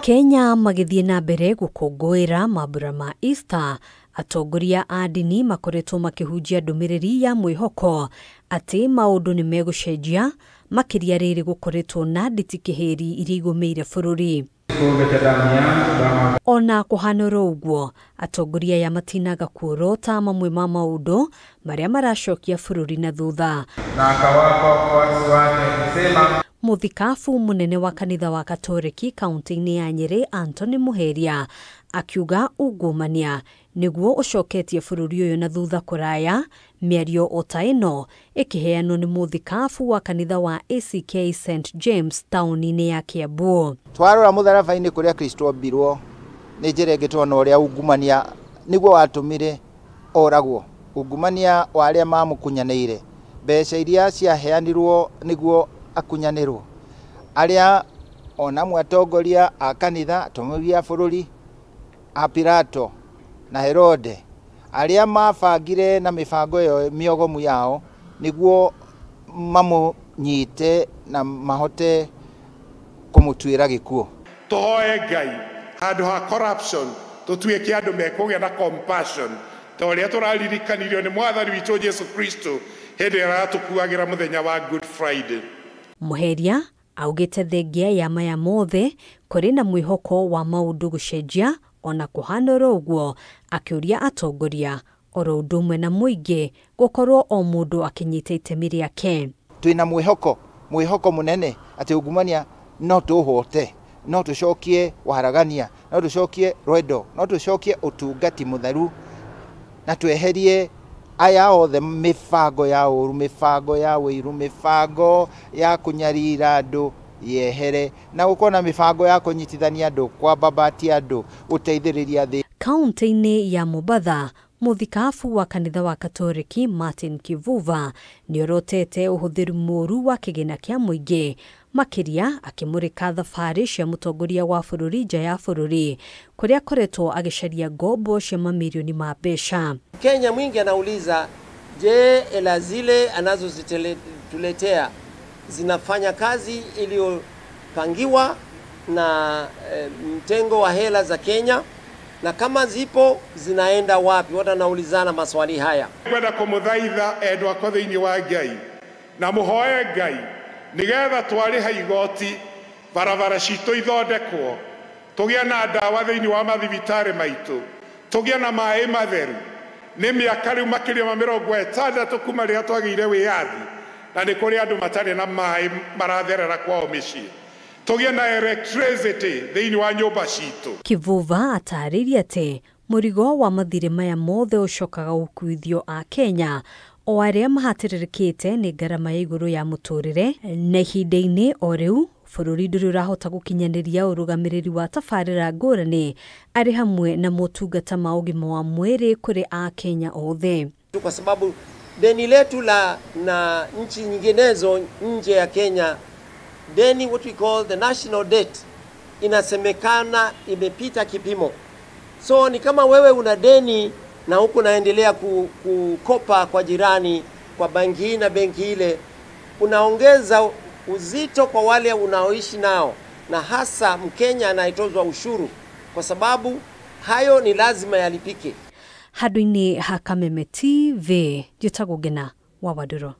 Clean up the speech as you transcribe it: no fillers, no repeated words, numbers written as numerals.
Akenya magĩthiĩ na mbere gũkũngũĩra mambura ma Easter, atongoria a ndini makoretwo makĩhunjia ndũmĩrĩri ya mwĩhoko atĩ maũndũ nĩ megũcenjia, makĩria rĩrĩ gũkoretwo na nditikĩhĩri iria igũmĩire bũrũri. Ona kũhana oro ũguo, atongoria aya matinaga kuorota mamwe ma maũndũ marĩa maracokia bũrũri na thutha. Na akawapa wafuasi wake akisema, Mũthikabu mũnene wa kanitha wa Katoliki kaunti-inĩ ya Nyeri Anthony Muheria akiuga ungumania nĩguo ũcoketie bũrũri ũyũ na thutha kũraya. Mĩario o ta ĩno ĩkĩheanwo nĩ mũthikabu wa kanitha wa ACK St James taũni-inĩ ya Kiambu. Twarora mũtharaba-inĩ kũrĩa Kristo ombirwo nĩ njĩra ĩngĩ tuona ũrĩa ungumania nĩguo watũmire oragwo, ungumania wa arĩa mamũkunyanĩire, mbeca iria ciaheanirwo nĩguo akunyanĩrwo, arĩa ona amwe atongoria a kanitha, atongoria a bũrũri, a Pilato na Herode, arĩa mabangire na mĩbango ĩyo mĩogomu yao nĩguo mamũnyite na mahote kũmũtuĩra gĩkuũ. Tũhoe Ngai handũ ha corruption tũtuĩke andũ mekũgĩa na compassion ta ũrĩa tũraririkanirio nĩ Mwathani witũ Jesu Kristo hĩndĩ ĩrĩa aratũkuagĩra mũthenya wa Good Friday. Muheria augĩte thengia ya maya mothe kũrĩ na mwĩhoko wa maũndũ gũcenjia ona kũhana oro ũguo, akĩũria atongoria oro ũndũ ũmwe na mũingĩ gũkorwo o mũndũ akĩnyita itemi rĩake. Twĩna mwĩhoko, mwĩhoko mũnene atĩ ungumania no tũũhote, no tũcokie waragania, no tũcokie rwendo, no tũcokie ũtungati mũtheru na tweherie aya othe mĩbango ya ũru, mĩbango ya ũiru, mĩbango ya kũnyarira andũ yehere, na gũkorwo na mĩbango ya kũnyitithania andũ, kwambabatia andũ, gũteithĩrĩria thĩ. Kaunti-inĩ ya Mombatha, mũthikabu wa kanitha wa Katoliki Martin Kivuva nĩorotete ũhũthĩri mũru wa kĩgĩna kĩa mũingĩ, makĩria akĩmũrĩka thabarĩ cia mũtongoria wa bũrũri nja ya bũrũri kũrĩa akoretwo agĩcaria ngombo cia mamirioni ma mbeca. Kenya mwingi anauliza, je, hela zile anazozituletea zinafanya kazi iliyopangiwa na mtengo wa hela za Kenya, na kama zipo zinaenda wapi? Watu wanaulizana maswali haya. Kwenda kumuthaitha endwa akwa thĩinĩ wa Ngai na mũhoe Ngai nĩgetha twarĩha igoti barabara citũ ithondekwo, tũgĩe na ndawa thĩinĩ wa mathibitarĩ maitũ, tũgĩe na maĩ matheru. Nĩ mĩaka rĩu makĩria ma 60 kuma rĩrĩa twagĩire wĩyathi, na nĩ kũrĩ andũ matarĩ na maĩ maratherera kwao mĩciĩ. Tũgĩe na electricity thĩinĩ wa nyũmba citũ. Kivuva atarĩirie atĩ mũrigo wa mathirĩ maya mothe ũcokaga gũkuithio a Kenya o arĩa mahatĩrĩrĩkĩte nĩ ngarama ya igũrũ ya mũtũrĩre, na ihinda-inĩ o rĩu bũrũri ndũrĩ ũrahota gũkinyanĩria ũrũgamĩrĩri wa tabarĩra ngũrani arĩ hamwe na motungata ma ũgima wa mwĩrĩ kũrĩ a Kenya othe. Kwa sababu deni letu la na nchi nyinginezo nje ya Kenya, deni what we call the national debt, inasemekana imepita kipimo. So ni kama wewe una deni na huku naendelea kukopa kwa jirani, kwa benki hii na benki ile, unaongeza uzito kwa wale unaoishi nao, na hasa Mkenya anayetozwa ushuru, kwa sababu hayo ni lazima yalipike. Handũ-inĩ ha Kameme TV, njĩtagwo Ngena wa Wandũrũ.